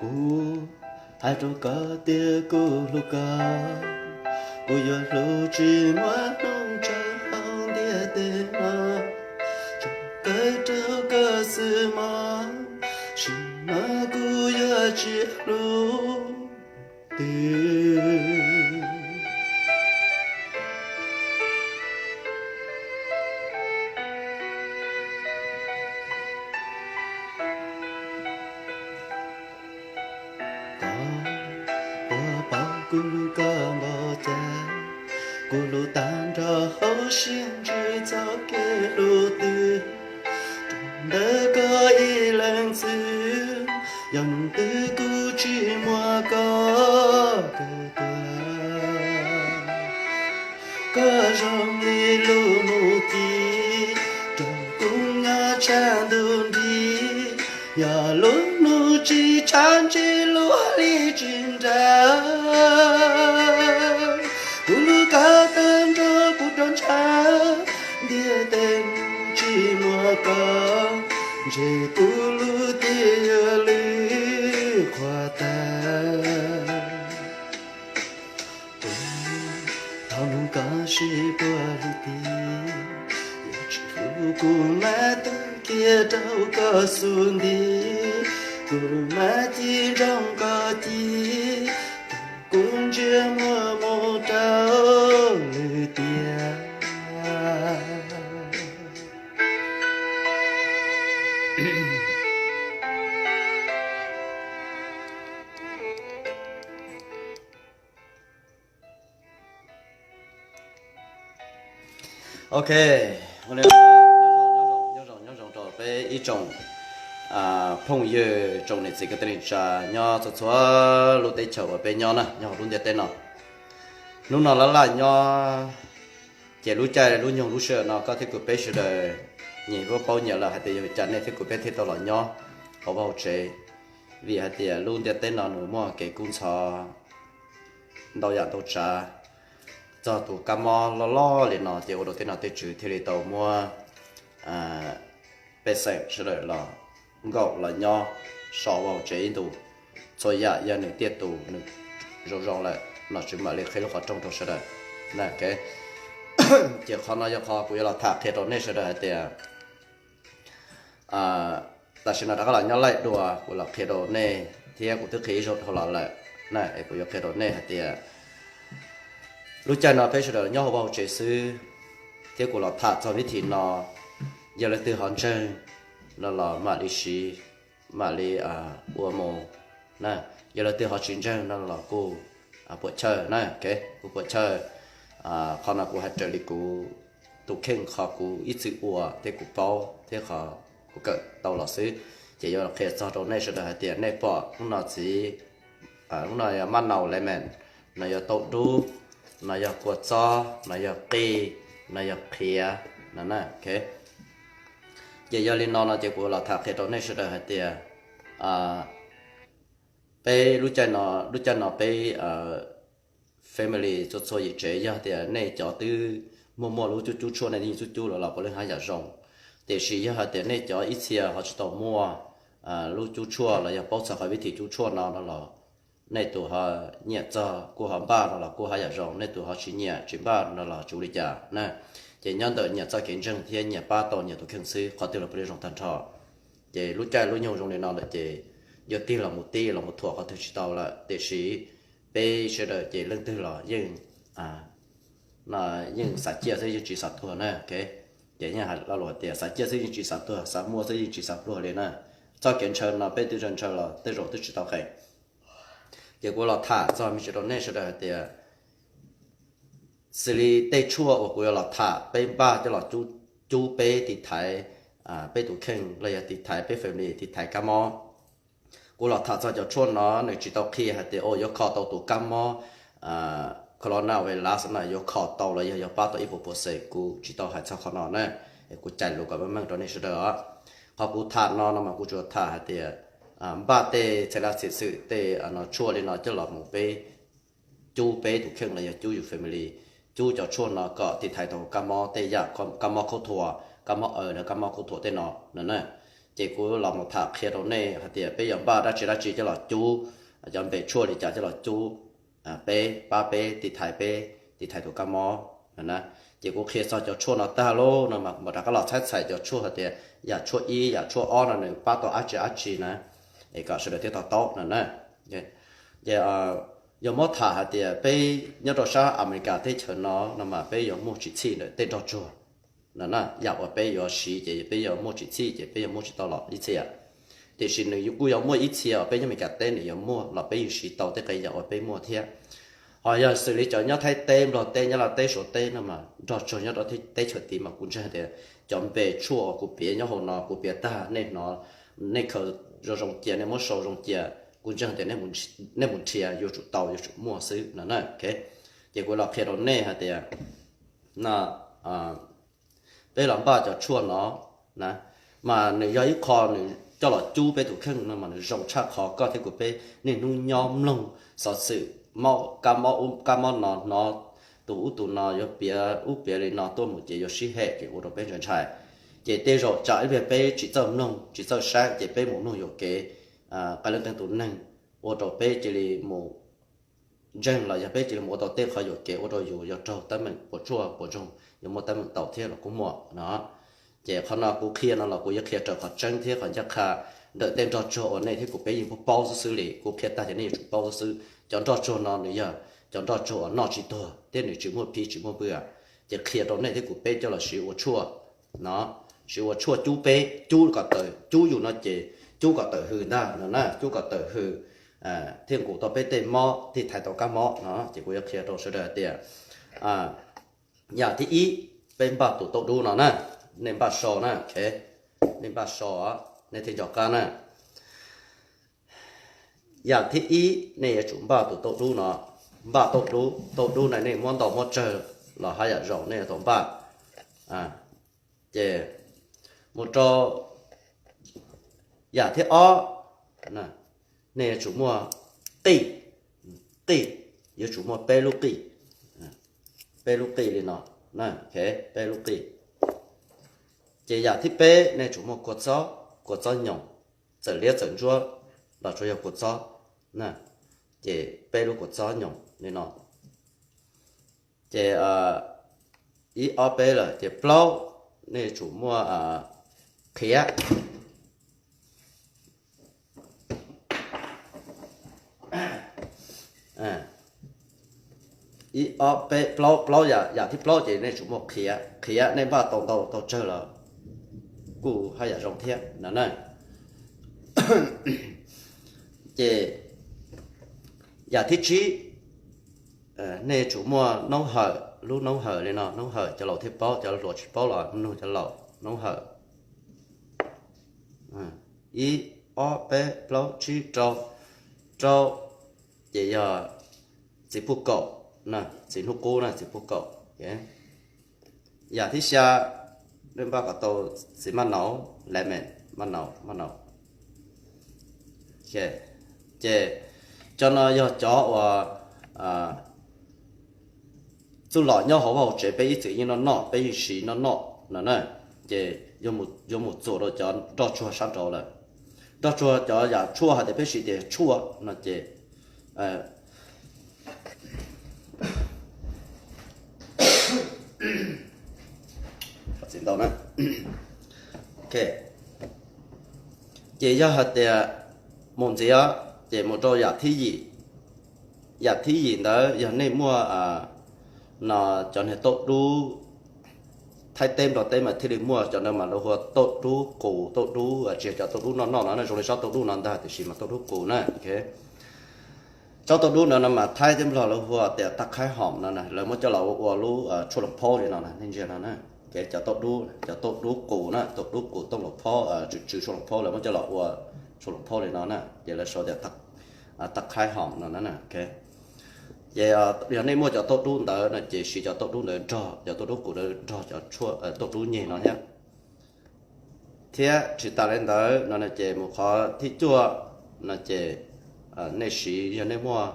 Kuv hais rau koj tias kuv hlub koj, kuv yuav hlub tsis muaj hnub tsaus hauv ntiaj teb no. Tsuas kawg rau koj xwb mog, sim no kuv yuav tsis hlub twg. Koj puas paub kuv hlub koj npaum cas? Kuv hlub tag nrho hauv siab ntsws txoj kev hlub twg. Rau ntawm koj ib leeg xwb, yog hnub twg kuv tsis muaj koj kawm tuag. Koj zoo li lub hnub ci rau kuv nyob tshaj ntuj nrig, yog lub hnub tsis tshav ntseg luag li tsis nra. Kuv hlub koj tag nrho kuv rov ntshav, ntiaj teb mus tsis muaj koj, ntshe kuv lub tiaj yuav lwj qhuav tag. Tus thaum hnub koj sib puag lwm tiam, yog tsis hlub kuv mam tuag kiag rau koj xub ntiag. Kuv mam ci ntsoov koj ci, kuv ntsia muaj mus rau lwm tiam. Ok, ua li no, nyob zoo, nyob zoo, nyob zoo, nyob zoo rau peb ib tsoom phooj ywg, tsoom niam txiv kwv tij neej tsa nyob txhua txhua lub teb chaws uas peb nyob na, nyob hauv lub ntiaj teb no. Hnub no laj laj nyob, ces lub caij lub nyoog lub sij hawm no koj thiab kuv peb sawv daws nyias kuj paub nyias lawm hais tias yog li cas nej thiab kuv peb thiaj tau los nyob hauv vaj hauv tsev. Vim hais tias lub ntiaj teb no nws muaj kev kub ntxhov ntau yam ntau tsav, txog tus kab mob loj loj li no ces ua rau tej nom tej tswv thiaj li tau muab pej xeem sawv daws los nkaum los nyob so vaj hauv tsev ib ntus. Txhua yam yog nws tiaj tus nws zoo zoo lawm, nom tswv mam li qhib lub qhov rooj rau sawv daws. Ces qhov no yog qhov kuv yuav los tham qhia rau nej sawv daws hais tias tam sim no rov qab los nyob laij dua, kuv los qhia rau nej thiab kuv twb qhia ib zaug dhau los lawm na, es kuv yuav qhia rau nej hais tias lub caij no peb sawv daws nyob hauv vaj hauv tsev xwb, thiab kuv los tham txog vib thim no, yog leej twg ho ntseeg no los mam li siv, mam li ua mus na, yog leej twg ho tsis ntseeg no los kuj puam chawj na, kuj puam chawj. Qhov no kuv hais raws li kuv tus kheej qhov kuv ib txwm ua thiab kuv paub thiab qhov kuv kawm tau los xwb. Ces yuav qhia txog rau nej sawv daws hais tias nej pom lub no txiv, lub no yog maj naus lemon, no yog tauj dub, no yog kua txob, no yog qij, no yog qhiav no na. Ces yog li no no ces kuv los tham qhia rau nej sawv daws hais tias peb lub caij no, lub caij no peb family txhua txhua yim tsev yog tias nej cov twb muaj muaj lub cub cub tshuaj nej yeej cub cub los los puav leej haj yam zoo. Tiam sis yog hais tias nej cov ib txhia ho tsis tau muaj lub cub tshuaj los yog paub txog qhov vib thim cub tshuaj no no los nej tus ho nyiam txog kuj ho npaj no los kuj haj yam zoo, nej tus ho tsis nyiam tsis npaj no los tsis ua li cas na. Ces nyob ntawm nyiam txoj kev ntseeg thiab nyiam pab tau nyias tus kheej xwb, qhov twg los puav leej zoo tag nrho. Ces lub caij lub nyoog zoo li no lawm ces yuav tig los mus tij los mus thuam qhov twg tsis tau lawm, tiam sis peb sawv daws ces leej twg los yeej, yeej xav ciaj xwb yeej tsis xav tuag na. Ces yeej hais lo lus tias xav ciaj xwb yeej tsis xav tuag, xav muaj xwb yeej tsis xav pluag li na. Txoj kev ntshaw no peb twb ntshaw ntshaw los tej zaum twb tsis tau qees. Ces kuv los tham txog me ntsis rau nej sawv daws hais tias xws li tej tshuaj uas kuv yuav los tham peb npaj coj los cub peb tiv thaiv peb tus kheej los yog tiv thaiv peb family tiv thaiv kab mob. Kuv los tham txog cov tshuaj no nws tsis tau qhia hais tias yuav kho tau tus kab mob coronavirus no yuav kho tau los yog yuav pab tau ib puas puas xees, kuv tsis tau hais txog qhov no na. Kuv cais lus kom meej meej rau nej sawv daws os. Qhov kuv tham no no mas kuv tsuas tham hais tias npaj tej txhia laj txhia xwm tej no tshuaj li no coj los mus peb cub peb tus kheej los yog cub yus family, cub cov tshuaj no kom tiv thaiv tau kab mob tej yam kab mob khaub thuas, kab mob aws los kab mob khaub thuas tej no no na. Ces kuv los mus tham qhia rau nej hais tias peb yuav npaj dab tsi dab tsi coj los cub, cov npe tshuaj li cas coj los cub peb, pab peb tiv thaiv peb, tiv thaiv tus kab mob no na. Ces kuv qhia txog cov tshuaj no tag lawm no mas mam rov qab los txhais txhais cov tshuaj hais tias yam tshuaj ib yam tshuaj ob no nws pab tau dab tsi dab tsi na, es kom sawv daws thiaj to taub no na. Ces yog muab tham hais tias peb nyob rau sab Amelikas teb chaws no no mas peb yuav muaj tsim txhij ntawm tej nroj tsuag no na. Yam uas peb yuav siv ces peb yuav muaj tsim txhij ces peb yuav muaj tsis tau los ib txhia. Tiam sis nws kuj yuav muaj ib txhia uas peb nyob Amelikas teb nws yuav muaj los peb yeej siv tau tej qee yam uas peb muaj thiab. Ho yog xws li cov nyob Thaib teb, Nplog teb, Nyab Laj teb, Suav teb no mas nroj tsuag nyob rau teb chaws tid mas kuv ntseeg tias cov npe tshuaj uas kuv piav nyob hauv no kuv piav tag nej hnov, nej khaws zoo zoo cia, nej muab sau zoo cia, kuv ntseeg tias nej mus nrhiav yuav tsum tau yuav tsum muaj xwb no na. Ces kuv los qhia rau nej hais tias no peb los npaj cov tshuaj no na, mas nws yog ib qho nws coj los cub peb tus kheej no mas nws zoo tshaj qhov koj thiab kuv peb niaj hnub nyob mloog xov xwm, kab mob ub kab mob no, hnov tus ub tus no yuav piav ub piav li no tuaj mus ces yuav sib hem ces ua rau peb ntshai ntshai. Ces tej zaum tsam ib pliag peb tsis txawj mloog tsis txawj saib ces peb mus mloog yuam kev qee leej qee tus neeg, ua rau peb cia li mus ntseeg los yog peb cia li mus ua tau tej qhov yuam kev ua rau yus yog raug teeb meem puas tsuaj puas ntsoog, yuav muaj teeb meem tau thiab los kuj muaj no. Ces qhov no kuv qhia no los kuv yuav qhia raws qhov tseeb thiab qhov ncaj qha ntawm tej nroj tsuag uas nej thiab kuv peb yeej paub paub xwb xwb li. Kuv qhia tag ces nej yuav tsum paub xwb xwb. Cov nroj tsuag no nws yog cov nroj tsuag uas noj tsis tuag thiab nws tsis muaj phiv tsis muaj npwj. Ces qhia rau nej thiab kuv peb coj los siv ua tshuaj no, siv ua tshuaj cub peb, cub kom tawm, cub yus no ces cub kom tawm hws ntag no na, cub kom tawm hws thiaj nqus tau peb tej mob, thiaj thaiv tau kab mob no. Ces kuv yuav qhia rau sawv daws tias yam thib ib, peb npaj tus tauj dub no na, nej npaj so na, nej npaj so, nej thiaj nco qab na. Yam thib ib nej yuav tsum npaj tus tauj dub no, npaj tauj dub, tauj dub na nej muab ntau muab tsawg los haj yam zoo nej yuav tau npaj. Ces mus rau yam thib ob, nej yuav tsum muaj qij, qij, yuav tsum muaj peb lub qij, peb lub qij li no, peb lub qij. Ces yam thib peb nej tsum muaj kua txob, kua txob nyoos, txawm liab txawm ntsuab los tsuas yog kua txob, ces peb lub kua txob nyoos li no. Ces ib ob peb lawm ces plaub, nej tsum muaj qhiav. Ib ob peb plaub, plaub yam, yam thib plaub ces nej tsum muaj qhiav. Qhiav nej npaj tau ntau tau tsawg los kuj haj yam zoo thiab no na. Ces yam thib tsib, nej tsum muaj noob hawm, lub noob hawm li no, noob hawm cov laus thiaj paub, cov hluas tsis paub los mloog cov laus, noob hawm. Ib ob peb plaub tsib rau, rau, ces yog txiv puj kaum, txiv hnub qub na, txiv puj kaum. Yam thib xya, nej npaj kom tau txiv maj naus, lemon, maj naus, maj naus. Ces cov no yog cov uas txuj lom nyob hauv vaj hauv tsev peb ib txwm yeej noj noj, peb yeej siv noj noj no na. Ces yuav mus txuas rau cov nroj tsuag sab nraud lawm. Nroj tsuag cov yam tshuaj hais tias peb siv tias tshuaj no ces ces yog hais tias mus ntxiv, ces mus rau yam thib yim. Yam thib yim ntawd yog nej muaj no cov niag tauj dub, Thaib teb Nplog teb mas thiaj li muaj cov ntawd mas lawv hu ua tauj dub qus, tauj dub, tsis yog cov tauj dub noj noj no, zoo li tsob tauj dub no ntag tiam sis mas tauj dub qus na. Tsob tauj dub no no mas Thaib thiab Nplog lawv hu ua tias tag khaib hom no, lawv muab coj los ua lub tshuaj loos phaub li no, nej ntsia no na. Cov tauj dub, cov tauj dub qus na, tauj dub qus, tauj loos phaub, tsw tsw tshuaj loos phaub, lawv muab coj los ua tshuaj loos phaub li no na, ces lawv sau tias tag khaib hom no na. Ces yog nej muaj cov tauj dub ntawd no ces siv cov tauj dub ntawd nrog cov tauj dub qus ntawd nrog cov tauj dub nyeg no thiab. Thiab tsis tas li ntawd no ces mus qhov thib cuaj no ces nej siv, yog nej muaj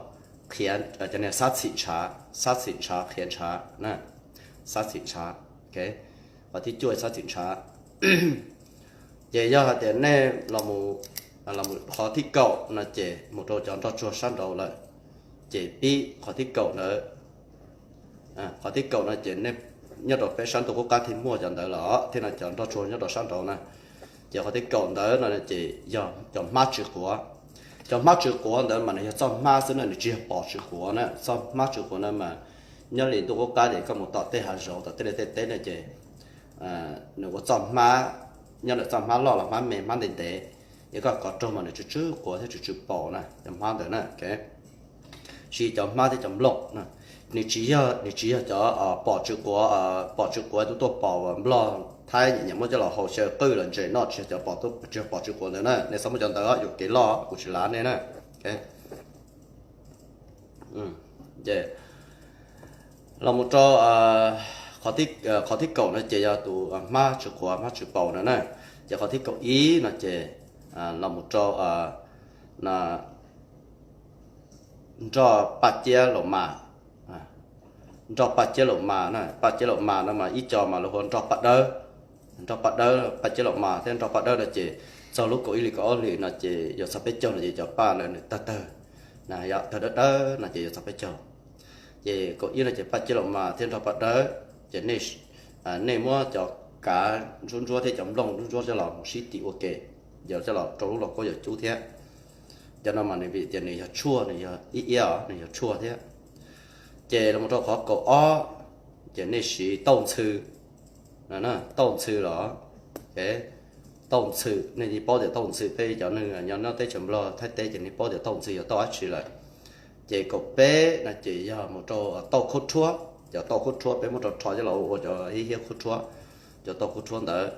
qhiav, cov niag xab txhim ntshav, xab txhim ntshav, qhiav ntshav na, xab txhim ntshav. Qhov thib cuaj xab txhim ntshav. Ces yog hais tias nej los mus, los mus qhov thib kaum no ces mus rau cov nroj tsuag sab nraud lawm, ces pib qhov thib kaum ntawd. Qhov thib kaum no ces nej nyob rau peb sab ntuj qub qab thiaj muaj cov ntawd los thiab no, cov nroj tsuag nyob rau sab nraud na. Ces qhov thib kaum ntawd no ces yog cov hmab tsw quav. Cov hmab tsw quav ntawd mas nws yog txoj hmab xwb na, nws tsis yog pos tsw quav na. Txoj hmab tsw quav na mas nyob li ntuj qub qab ces koj mus tom tej hav zoov tom tej liaj tej teb na ces nws ua txoj hmab, nyob ntawm txoj hmab loj los hmab me hmab ntev ntev, es koj kov raug mas nws tsw tsw quav thiab tsw tsw pos na cov hmab ntawd na. Siv cov hmab thiab cov nplooj na. Nws tsis yog, nws tsis yog cov pos tsw quav, pos tsw quav tub tuaj pos uas Nplog Thaib nyiam nyiam muab coj los hau xyaw qwj los ntses noj, tsis yog cov pos, tsis yog pos tsw quav ntawd na. Nej txhob muab cov ntawd, yuam kev loj kuv tsis lav nej na. Los mus rau qhov thib kaum no ces yog tus hmab tsw quav hmab tsw pos no na. Ces qhov thib kaum ib no ces los mus rau nroj paj ciab laum mas. Nroj paj ciab laum mas na, paj ciab laum mas no mas ib co mas lawv hu ua nroj paj dawb. Nroj paj dawb, paj ciab laum mas thiab nroj paj dawb no ces txog lub kaum ib hlis kaum ob hlis no ces yuav txog peb caug no ces cov paj ntawd nws tawg tawg na, yog tawg dawb dawb no ces yuav txog peb caug. Ces kaum ib no ces paj ciab laum mas thiab nroj paj dawb, ces nej muab cov kav ntsuab ntsuab thiab cov nplooj ntsuab ntsuab coj los mus sib tim ua ke, yuav coj los rau lub lauj kaub yuav cub thiab. Cov no mas nws vim tias nws yog tshuaj, nws yog ib iab os, nws yog tshuaj thiab. Ces los rau qhov kaum ob, ces nej siv tauj ntxhw. Tauj ntxhw los, tauj ntxhw, nej yeej paub tias tauj ntxhw, peb cov neeg nyob teb chaws Nplog Thaib teb ces nej paub tias tauj ntxhw yog tauj dab tsi lawm. Ces kaum peb no ces yog mus rau tauj khub rhuab, cov tauj khub rhuab peb muab rau rho coj los ua cov hiab hiab khub rhuab, cov tauj khub rhuab ntawd.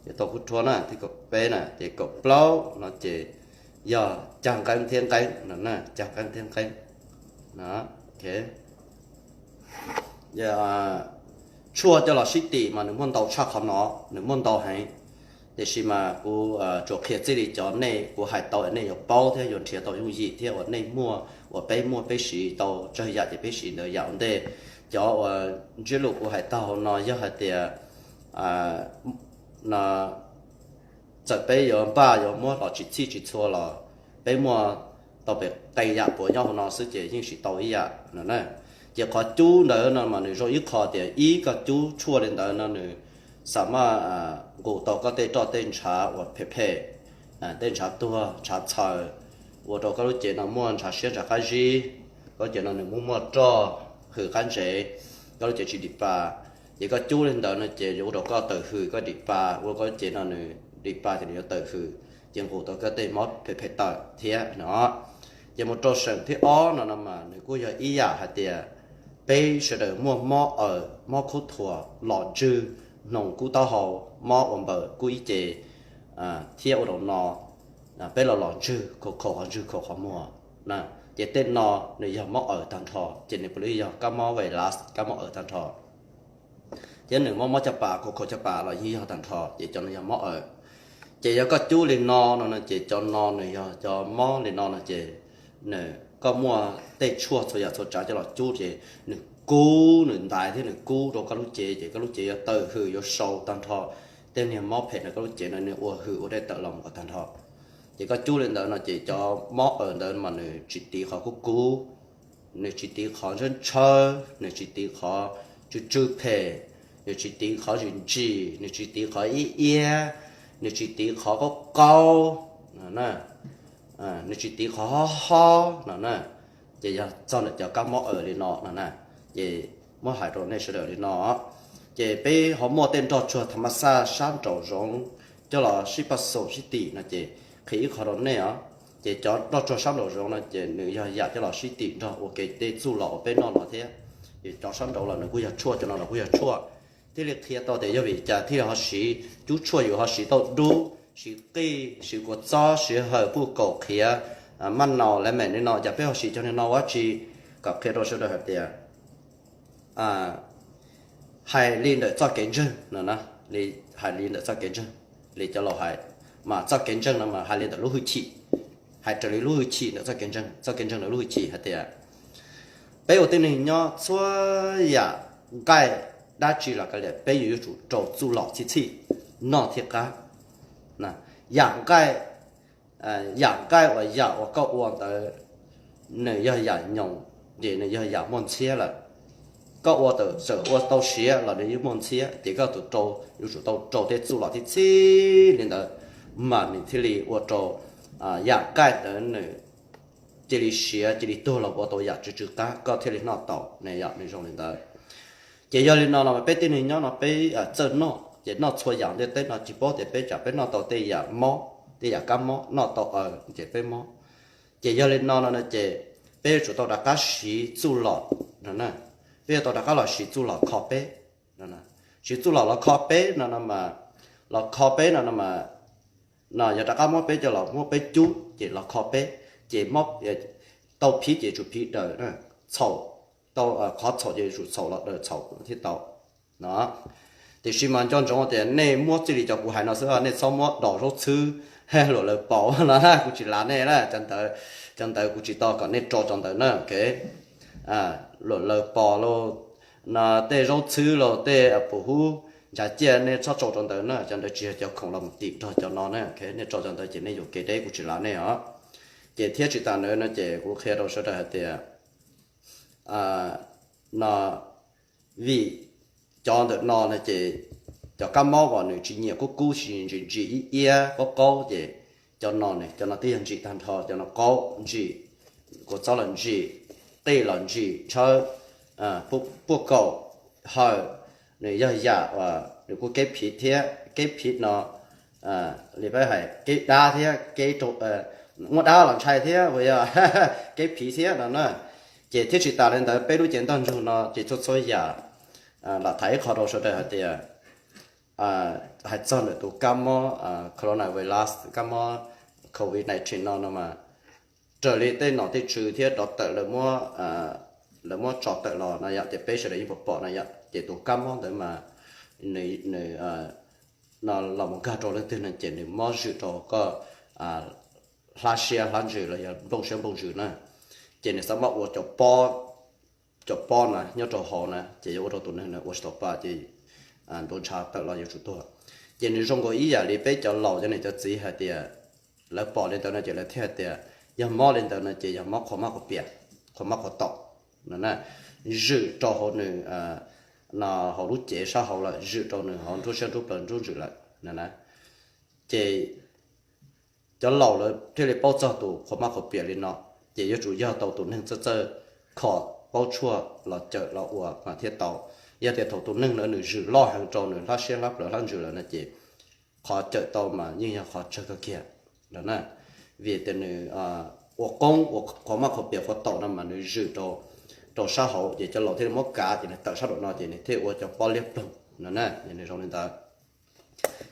Ces tauj khub rhuab na, thib kaum peb na, ces kaum plaub no ces yog cag nqeeb thiab nqeeb no na, cag nqeeb thiab nqeeb. Tshuaj coj los sib tim mas nws muaj ntau tshaj qhov no, nws muaj ntau heev. Tiam sis mas kuv tsuas qhia txij li cov nej kuv hais tau nej yuav paub thiab yuav nrhiav tau yooj yim thiab uas nej muaj uas peb muaj peb siv tau tsawg yam ces peb siv ntawd yam ua ntej. Cov uas ntsiab lus kuv hais tau no yog hais tias no txawm peb yuav npaj yuav muab los tsis txhij tsis txhua los peb muaj tau pem qee yam puav nyob hauv no xwb ces yeej siv tau ib yam no na. Ces qhov cub ntawd no mas nws zoo ib qho tias ib koj cub tshuaj li ntawd no nws xam maj nqus tau koj tej roj tej ntshav uas phem phem, tej ntshav tuag ntshav txhaws, ua rau koj lub cev no muaj ntshav siab ntshav qab zib, koj lub cev no nws muaj muaj roj, hwm qab ntsev, koj lub cev tsis dim pa. Ces koj cub li ntawd no ces yuav ua rau koj tawm hwm koj dim pa, ua koj lub cev no nws dim pa ces nws yuav tawm hwm, ces nqus tau koj tej mob phem phem tawm thiab no. Ces mus rau seem thib ob no no mas nws kuj yog ib yam hais tias peb sawv daws muaj mob awm mob khaub thuas los ntswg, hnoos kub taub hau, mob ua npaws kub ib ce thiab ua rau no peb los los ntswg khaum khaum qhov ntswg khaum qhov muag. Ces tej no nws yog mob awm tag nrho, ces nws puav leej yog kab mob virus kab mob awm tag nrho. Thiab nws mob mob caj pas khaum khaum caj pas los yeej yog tag nrho, ces cov no yog mob awm. Ces yog koj cub li no no ces cov no nws yog cov mob li no no ces nws, koj muaj tej tshuaj txhua yam txhua tsav coj los cub ces nws kub nws ntaiv thiab nws kub rau koj lub cev ces koj lub cev yuav tawm hwm yuav sau tag nrho tej niag mob phem ntawm koj lub cev no, nws ua hwm ua dej tawm los mus kom tag nrho. Ces koj cub li ntawd no ces cov mob awm ntawd mas nws tsis tiv qhov kub kub, nws tsis tiv qhov ntshawb ntshawb, nws tsis tiv qhov tsw tsw phem, nws tsis tiv qhov ntsim ntsim, nws tsis tiv qhov ib iab, nws tsis tiv qhov qaub qaub, nws tsis tiv qhov hob hob no na. Ces yog txog ntawm cov kab mob awm li no no na, ces muab hais rau nej sawv daws li no. Ces peb ho muaj tej nroj tsuag tham mas xaj sab nraum zoov coj los sib paj xaum sib tim no ces qhia ib qho rau nej os. Ces cov nroj tsuag sab nraum zoov no ces nws yog yam coj los sib tim nrog ua ke tej txuj lom uas peb noj no thiab. Ces cov sab nraud los nws kuj yog tshuaj, cov no los kuj yog tshuaj. Thiaj li qhia tau tias yog vim cas thiaj li ho siv cub tshuaj yus ho siv tau dub, siv qij, siv kua txob, siv hawm puj kaum qhiav, maj naus, lemon li no, cas peb ho siv cov niag no ua dab tsi? Kom qhia rau sawv daws hais tias hais li ntawm txoj kev ntseeg no na, li, hais li ntawm txoj kev ntseeg, li cov laus hais, mas txoj kev ntseeg no mas hais li ntawm lub hwj chim, hais raws li lub hwj chim ntawm txoj kev ntseeg, txoj kev ntseeg ntawm lub hwj chim hais tias peb ua tib neeg nyob txhua yam nqaij dab tsi los kav liam peb yuav yuav tsum rau txuj lom txhij txhij noj thiaj qab. yam nqaij, yam nqaij uas yam uas koj ua ntawd nws yog yam nyoos, ces nws yog yam muaj ntxhiab lawm. Koj ua tawm txawm ua tau siav los nws yeej muaj ntxhiab, ces koj tus rau yuav tsum tau rau tej txuj lom tib txhij li ntawd, mas nws thiaj li ua rau yam nqaij ntawd nws cia li siav cia li tuag los ua tau yam tsw tsw qab koj thiaj li noj tau ne, yog nws zoo li ntawd. Ces yog li no no peb tej neeg nyob no peb txawj noj ces noj txhua yam ntiaj teb no tsis paub tias peb tsam peb noj tau tej yam mob, tej yam kab mob noj tau aws ces peb mob. Ces yog li no no ces peb yuav tsum tau rov qab siv txuj lom no na, peb yuav tau rov qab los siv txuj lom kho peb. Siv txuj lom los kho peb no no mas, los kho peb no no mas, no yog rov qab muab peb coj los muab peb cub ces los kho peb, ces tau phiv ces tsum phiv daws, txhaum, tau qhov txhaum ces tsum txhaum los daws txhaum thiaj tau no. Tiam sis mas nco ntsoov tias nej muab txij li cov kuv hais no xwb, nej txhob muab dos zaub txhwb, luam laws pos no na kuv tsis lav nej na, cov ntawd kuv tsis tau kom nej rau cov ntawd na, ok. Luam laws pos los no, tej zaub txhwb los tej pum hub, ntshav ciaj, nej txhob rau cov ntawd na, cov ntawd tsis yog cov khoom los mus tim nrog cov no na, ok. Nej rau cov ntawd ces nej yuam kev deb, kuv tsis lav nej os. Ces thiab tsis tas ntawd no ces kuv qhia rau sawv daws hais tias no, vim cov ntawm no no ces cov kab mob uas nws tsis nyiam kub kub, tsis ntsim ntsim iab iab qaub qaub ces cov no, cov no twb yog ntsim tag nrho, cov no qaub ntsim, kua txob los ntsim, qij los ntsim, tshawb, puaj kaum, hawm, nws yog yam uas nws kuj keb phiv thiab, keb phiv no li peb hais keb dab thiab, muaj dab los ntshai thiab, uas yog keb phiv thiab no na. Ces thiab tsis tas li ntawd peb lub cev ntoj ntsug no ces txhua txhua yam, lam tham ib qho rau sawv daws hais tias hais txog ntawm tus kab mob coronavirus, kab mob covid nineteen no no mas, raws li tej nom tej tswv thiab rov tawm lawv muab tso tawm los no yom, ces peb sawv daws yeej pom pom no yom, ces tus kab mob ntawd mas nws no los mus nkag rau leej twg no ces nws mob zwm rau koj hlab siab hlab ntsws los yog nplooj siab nplooj ntsws na. Ces nws xav maj ua cov pob, cov pob na nyob rau hauv na ces yuav ua rau tus neeg na ua tsis tau pa ces ntuav ntshav tawm los yuav tsum tuag. Ces nws zoo nkaus ib yam li peb cov laus cov niam cov txiv hais tias, lawv pom li ntawd no ces lawv thiaj hais tias yog mob li ntawd no ces yog mob qhua mab qhua pias, qhua mab qhua taum no na, zwm rau hauv nws no, hauv lub cev sab hauv lawm, zwm rau nws hauv nruab siab nruab plawv nruab ntsws lawm no na. Ces cov laus lawv thiaj li paub txog tus qhua mab qhua pias li no, ces yuav tsum yog tau tus neeg txawj txawj kho paub tshuaj los cawm los ua mas thiaj tau. Yog tias thaum tus neeg ntawd nws zwm loj heev rau nws hlab siab hlab plawv hlab ntsws lawm no ces qhov cawm tau mas yeej yog qhov tsawg kawg kiag no na. Vim tias nws ua qoob ua qhua mab qhua pias qhua taum no mas nws zwm rau sab hauv ces cov laus thiaj li muab kav ces nws tawm sab nraum no ces nws thiaj ua cov pob liab ploog no na, nws zoo li ntawd.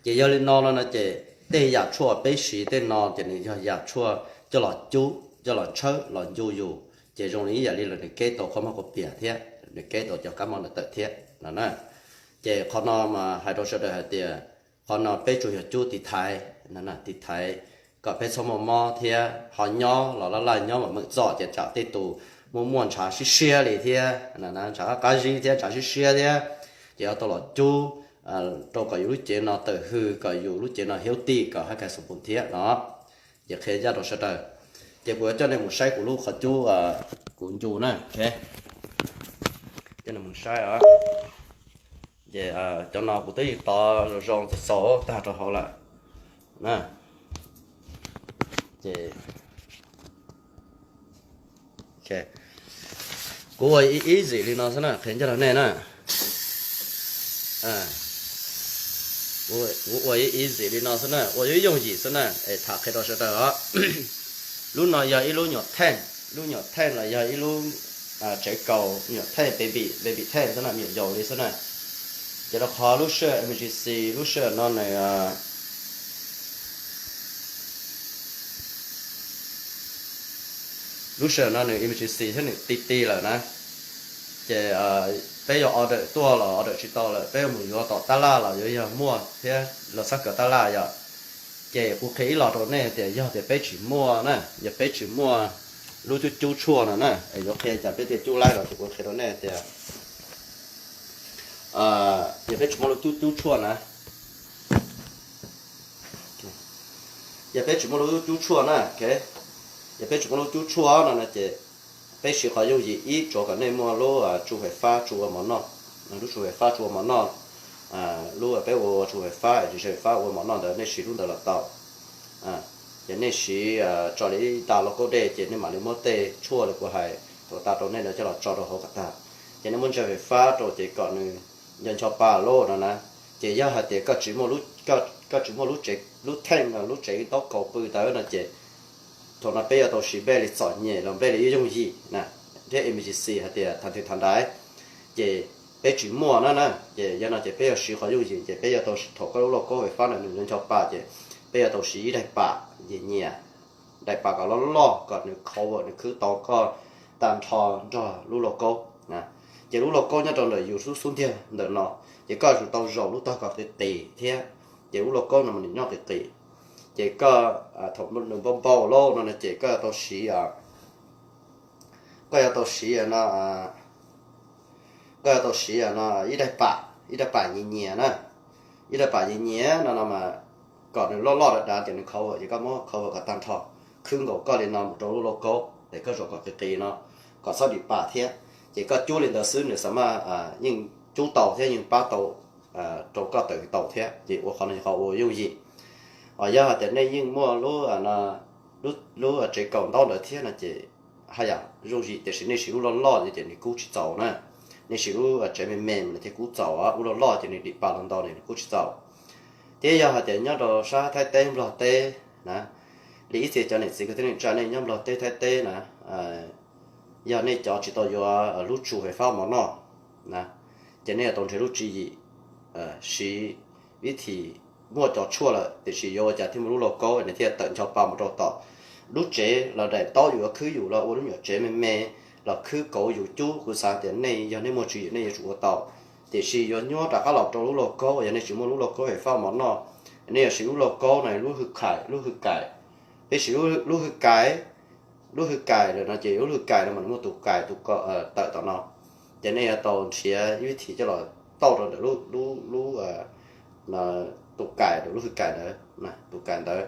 Ces yog li no no no ces tej yam tshuaj peb siv tej no ces nws yog yam tshuaj coj los cub coj los tshawb los ncu yus, ces zoo li ib yam li lawv nws keb tau qhua mab qhua pias thiab nws keb tau cov kab mob ntawd tawm thiab no na. Ces qhov no mas hais rau sawv daws hais tias qhov no peb tsuas yog cub tiv thaiv no na, tiv thaiv kom peb txhob muaj mob thiab ho nyob los laj laj nyob mas meem txom ces tsam tej tus muaj muaj ntshav siab siab li thiab, ntshav qab zib thiab ntshav siab siab thiab, ces yuav tau los cub rau kom yus lub cev no tawm hws, kom yus lub cev no healthy, kom hab kais xus pus thiab no. Ces qhia ncaj rau sawv daws. Ces kuv yuav coj nej mus saib kuv lub qhov cub kuv ncu na. Coj nej mus saib os. Ces cov no kuv twb tov zoo zoo txaus txaus tag rau hauv lawm na. Ces kuv ua ib ib zim li no xwb na, qhia ncaj rau nej na. Kuv ua ib ib zim li no xwb na, ua yooj yooj yim xwb na, es tham qhia rau sawv daws os. Lub no yog ib lub nyuam theej, lub nyuam theej los yog ib lub tsev kaus, nyuam theej baby, baby theej xwb na, me nyuam yaus li xwb na. Ces rau qhov lub sij hawm emergency, lub sij hawm no nws lub sij hawm no nws emergency thiab nws ti ti lawm na. Ces peb yuav order tuaj los order tsis tau lawm, peb yuav mus yuav tom tab laj los yuav yog muaj thiab los xab kaws tab laj yom. Ces kuv qhia ib los rau nej tias yog tias peb tsis muaj na, yog peb tsis muaj lub cub cub tshuaj no na, es yuav qhia cas peb thiaj cub laib los ces kuv qhia rau nej tias yog peb tsis muaj lub cub cub tshuaj na, Yog peb tsis muaj lub cub tshuaj na, yog peb tsis muaj lub cub tshuaj no no ces peb siv qhov yooj yim ib, tsuav kom nej muaj lub tsu fais fab tsu ua mov noj, lub tsu fais fab tsu ua mov noj, lub peb ua tsu fais fab, tsu fais fab ua mov noj ntawd nej siv lub ntawd los tau. Ces nej siv tso li ib nta lauj kaub dej ces nej mam li muab tej tshuaj li kuv hais thaum tas rau nej ntawd coj los tso rau hauv kom tag. Ces nej muab ntsaig fais fab rau ces kom nws nco ncho pa loj no na. Ces yog hais tias koj tsis muaj lub tsev, lub theej, lub tsev ntaub kaus pw ntawd no ces thaum no peb yuav tau siv npej li txom nyem los npej li ib yooj yim na, thiab emergency hais tias thav twg thav ntaiv ces peb tsis muaj na na. Ces yog no ces peb yuav siv qhov yooj yim ces peb yuav tau, thaum koj lub lauj kaub fais fab ntawd nws nco ncho pa ces peb yuav tau siv ib daim pam nyias nyias, daim pam kom loj loj kom nws cover, nws khwb tau koj tag nrho nrog lub lauj kaub na. Ces lub lauj kaub nyob rau ntawm yus xub xub ntiag ntawm no, ces koj yuav tsum tau zaum lub tog kom qis qis thiab, ces lub lauj kaub no mas nws nyob qis qis. Ces koj, thaum nws npau npau lawm no no ces koj yuav tau siv, koj yuav tau siv no, koj yuav tau siv no ib daim pam, ib daim pam nyias nyias na, ib daim pam nyias nyias no no mas kom nws loj loj dav dav ces nws cover, ces koj muab cover kom tag nrho, khwb nkaus koj li no mus rau lub lauj kaub ces koj zaum kom qis qis no, kom txhob dim pa thiab. Ces koj cub li ntawd xwb nws xav mas yeej cub tau thiab yeej pab tau rau koj tawm tau thiab. Ces ua qhov no yog qhov ua yooj yim. Yog hais tias nej yeej muaj lub, lub tsev kaus ntaub ntawd thiab no ces haj yam yooj yim, tiam sis nej siv lub loj loj ces nws kub tsis txaus na. Nej siv lub tsev me me mas nws thiaj kub txaus, lub loj loj ces nws dim pa los ntau nws kub tsis txaus. Thiab yog hais tias nyob rau sab Thaib teb Nplog teb na, li ib txhia cov niam txiv kwv tij neej tsa nej nyob Nplog teb Thaib teb na, yog nej cov tsis tau yuav lub tsu fais fab mov noj na, ces nej yuav tau nrhiav lub tswv yim siv vib thim muaj cov tshuaj lawm tiam sis yuav ua cas thiaj muaj lub lauj kaub nws thiaj tawm ncho pa mus rau tom lub tsev los daim ntaub yus yuav khwb yus los ua lub nyuam tsev me me los khwb kauv yus cub. Kuv xav tias nej yog nej muaj tswv yim nej yuav tsum ua tau, tiam sis yuav nyuaj rov qab los rau lub lauj kaub. Yog nej tsis muaj lub lauj kaub fais fab mov noj, nej yuav siv lub lauj kaub no, lub hwj kais, lub hwj kais, peb siv lub hwj kais, lub hwj kais lawm no ces lub hwj kais no mas nws muaj tus kais, tus tawm tom no, ces nej yuav tau nrhiav ib vib thim coj los tauj rau ntawm lub, lub, tus kais, lub hwj kais ntawd, tus kais ntawd,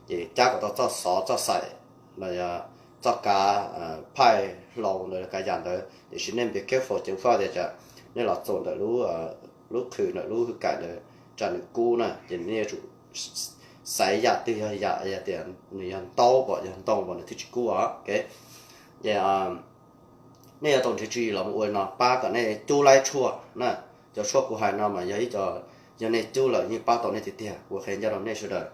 ces cab kom tau txoj xov txoj xaim los yog txoj kav phaij hlau ntawd, kav yam ntawd, tiam sis nej be careful ceev faj tias tsam nej los txog ntawm lub khw ntawm lub hwj kais ntawd tsam nws kub na, ces nej yuav tsum xaiv yam twg yog yam tias nws yog ntaub pom yog ntoo pom nws thiaj tsis kub os. Ces nej yuav tau nrhiav tswv yim los mus ua li no pab kom nej cub laib tshuaj na. Cov tshuaj kuv hais no mas yog ib co, yog nej cub lawm yeej pab tau nej tiag tiag. Kuv qhia ncaj rau nej sawv daws,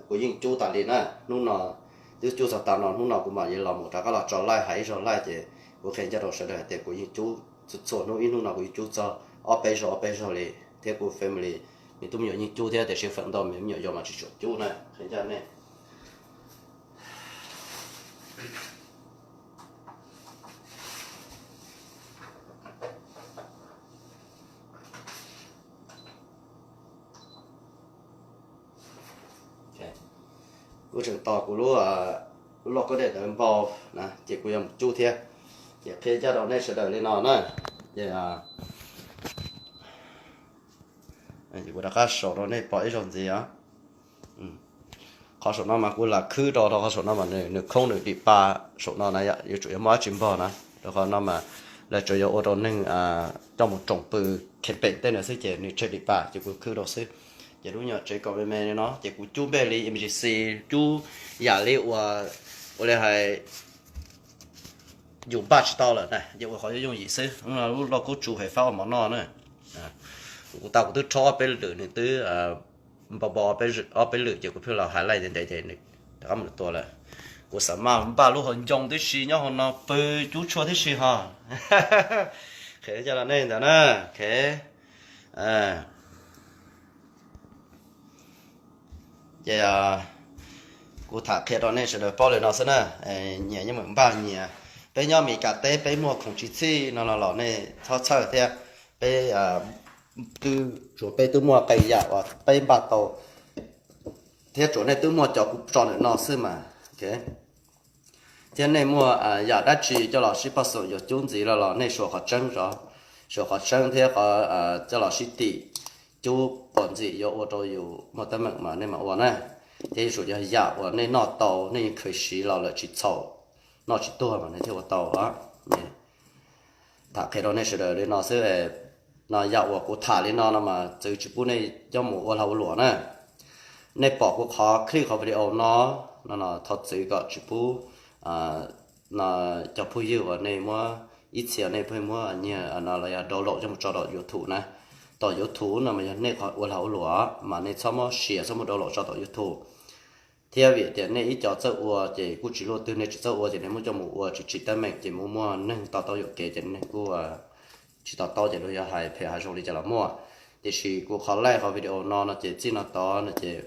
kuv yeej cub tas li na. Hnub no twb cub txog tas no, hnub no kuv mam li los mus rov qab los tso laij hais ib zaug laij ces kuv qhia ncaj rau sawv daws hais tias kuv yeej cub txhua txhua hnub, ib hnub no kuv yeej cub txog ob peb zaug ob peb zaug li. Thiab kuv family me tub me nyuam yeej cub thiab, tiam sis feem ntau me me nyuam yaus mas tsis tshua cub na, qhia ncaj nej. Kuv tseem tos kuv lub, lub lauj kaub dej ntawd npau na ces kuv yuav mus cub thiab. Ces qhia ncaj rau nej sawv daws li no na. Ces kuv rov qab sau rau nej pom ib zaug ntxiv os. Qhov saum no mas kuv lam khwb rau, rau qhov saum no mas nws khoob nws dim pa saum no na, yuav tsum yuav muaj dab tsi npog na. Rau qhov no mas lawv tsuas yog ua rau neeg coj mus room pw camping tej no xwb ces nws tseg dim pa ces kuv khwb rau xwb. Ces lub nyuam tsev kaus me me li no ces kuv cub npej li emergency, cub yam li ua, ua li hais yus npaj tsis tau lawm na, ces ua qhov yooj yim xwb. Lub lauj kaub tsu fais fab ua mov noj na, kuv tau kuv twb rhaub ob peb lwm nws twb npau npau ob peb lwm ces kuv pheej los hais laij ntev ntev ces nws rov qab mus tua lawm. Kuv xav mas npaj lub hauv ncoo tib si nyob hauv no pw cub tshuaj tib si ho. Qhia coj los nej ntawd na. Ok. Ces kuv tham qhia rau nej sawv daws paub li no xwb na. Nyias yeej meem npaj nyias. Peb nyob Mes Kas teb peb muaj khoom tsis txhij no no los nej txhob txhawj thiab. Peb twb, tsuas peb twb muaj qee yam uas peb npaj tau thiab tsuas nej twb muaj cov kuv tso ntawm no xwb mas. Thiab nej muaj yam dab tsi coj los sib pab xum yuav cub ntxiv los los nej suav qhov tseeb, suav qhov tseeb thiab qhov coj los sib tim cub puas ntxim yuav ua rau yus muaj teeb meem mas nej mam ua na. Thiab yuav tsum yog yam uas nej noj tau, nej yeej khaws siv los lawm tsis txhaum, noj tsis tuag mas nej thiaj ua tau. Tham qhia rau nej sawv daws li no xwb. No yam uas kuv tham li no no mas txwv tsis pub nej coj mus ua lag ua luam na. Nej pom kuv qhov clip qhov video no, no thov txwv kom tsis pub cov phooj ywg uas nej muab, ib txhia nej pheej muab nyiag no los yog download coj mus tso tom YouTube na. Tom YouTube no mas yog nej qhov ua lag ua luam mas nej txhob muab share, txhob muab download tso tom YouTube. Thiab vim tias nej ib co txawj ua ces kuj tsis luaj twg, nej tsis txawj ua ces nej muab coj mus ua tsis tsis teeb meem ces muaj muaj neeg to taub yuam kev ces neeg kuj tsis to taub ces luag yog hais phem hav zoov li cas los muaj. Tiam sis kuv qhov laij qhov video no no ces txij no tod no ces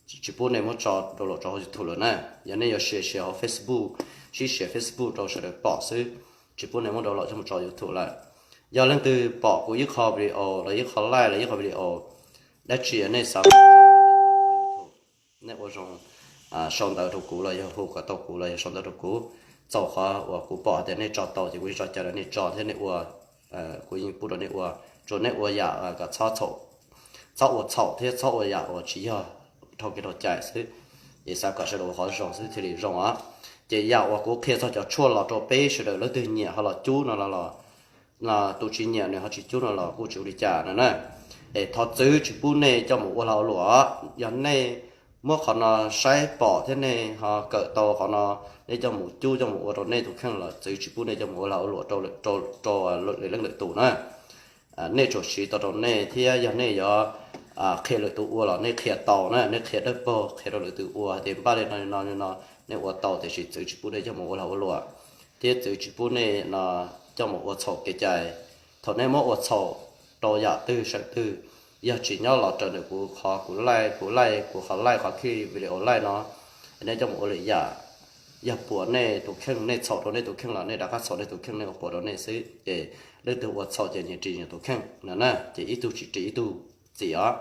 tsis pub nej muab tso download rau hauv YouTube lawm na. Yog nej yuav share share hauv Facebook, sib share Facebook rau sawv daws pom xwb, tsis pub nej muab download coj mus tso YouTube lawm. Yog leej twg pom kuv ib qho video los ib qho laij los ib qho video dab tsi nej xav YouTube, nej ua zoo sau ntawv rau kuv los yog hu kom tau kuv los yog sau ntawv rau kuv. Txaus qhov uas kuv pom tias nej tso tau ces kuv yeej tso cai rau nej tso thiab nej ua, kuv yeej pub rau nej ua. Tsuas nej ua yam kom txhob ua txhaum thiab txhob ua yam uas tsis yog dhau kev dhau cai xwb. Ces xav kom sawv daws ua qhov zoo xwb thiaj li zoo os. Ces yam uas kuv qhia txog cov tshuaj los rau peb sawv daws leej twg nyiam ho los cub no los, tus tsis nyiam nws ho tsis cub no los kuj tsis ua li cas no na. Es thov txwv tsis pub nej coj mus ua lag ua luam. Yog nej muab qhov no saib pom thiab nej ho kawm tau qhov no, nej coj mus cub coj mus ua rau nej tus kheej los txwv tsis pub nej coj mus ua lag ua luam rau lwm leej lwm tus na. Nej tsuas siv tau rau nej thiab yog nej yuav qhia lwm tus ua los nej qhia tau na, nej qhia dawb paug qhia rau lwm tus ua tias npaj li no li no li no, nej ua tau tiam sis txwv tsis pub nej coj mus ua lag ua luam. Thiab txwv tsis pub nej no coj mus ua txhaum kev cai. Thaum nej muab ua txhaum rau yam twg sawm twg, yog tsis nyob los raws ntawm kuv qhov kuv laij, kuv laij kuv qhov laij qhov clip video laij no, nej coj mus ua lwm yam, yog puas nej tus kheej, nej txhaum rau nej tus kheej los nej rov qab txhaum nej tus kheej, nej ua puas rau nej xwb. Ces leej twg ua txhaum ces nyias ris nyias tus kheej no na, ces ib tug tsis ris ib tug txim os.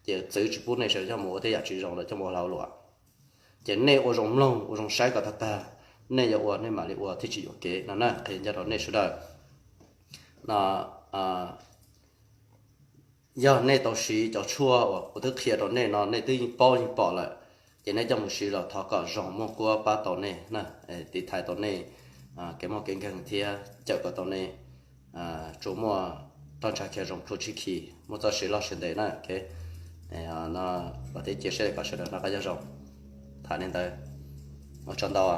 Ces txwv tsis pub nej sawv daws coj mus ua tej yam tsis zoo lawm coj mus ua lag ua luam. Ces nej ua zoo mloog ua zoo saib kom tag tag, nej yuav ua nej mam li ua thiaj tsis yuam kev no na, qhia ncaj rau nej sawv daws. No, yog nej tau siv cov tshuaj uas kuv twb qhia rau nej no nej twb yeej paub yeej pom lawm, ces nej coj mus siv los thov kom zoo muaj kuab pab tau nej na, tiv thaiv tau nej kev muaj kev nkeeg thiab cawm kom tau nej tsuas muaj toj ntsha khiav zoo plhu tshib khi, muaj txoj sia loj sia ntev na. Vam thiab cia siab kom sawv daws noj qab nyob zoo. Tham li ntawd, ua tsaug ntau.